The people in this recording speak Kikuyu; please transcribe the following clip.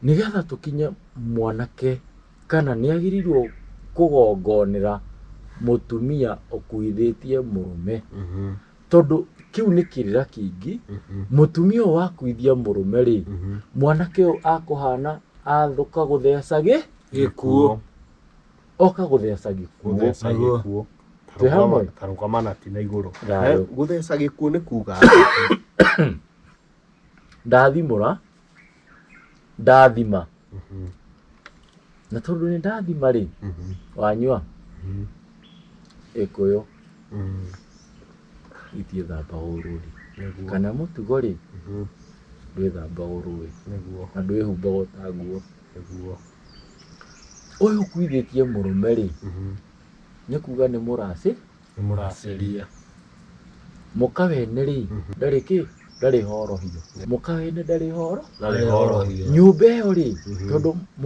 Nĩgetha tũkinye mwanake kana nĩ agĩrĩirwo kũgongonera mũtumia ũkuithĩtie mũrũme, tondũ kĩu nĩ kĩrĩra kĩingĩ. Mũtumia ũyũ wakuithia mũrũme rĩ, mwanake ũyũ akũhana athũka gũtheca gĩ Gĩkuũ. Oka gũtheca gĩkuũ. Gũtheca Nĩguo. gĩkuũ. Twĩ hamwe? Tarũgama na ti na igũrũ. Thayũ. Gũtheca gĩkuũ nĩ kuga? Ndathimũra, ndathima, na tondũ nĩ ndathima rĩ, wanyua ĩkũyũ itiĩthambagwo rũri kana mũtugo rĩ, ndwĩthambagwo rũĩ na ndwĩhumbagwo ta nguo. Ũyũ ũkuithĩtie mũrũme rĩ, nĩ kuga nĩ mũracĩ. Nĩ mũracĩria. Mũka wene rĩ, ndarĩ kĩ, ndarĩ horohio. Mũka wene ndarĩ horo Ndarĩ horohio. Nyũmba ĩyo rĩ, tondũ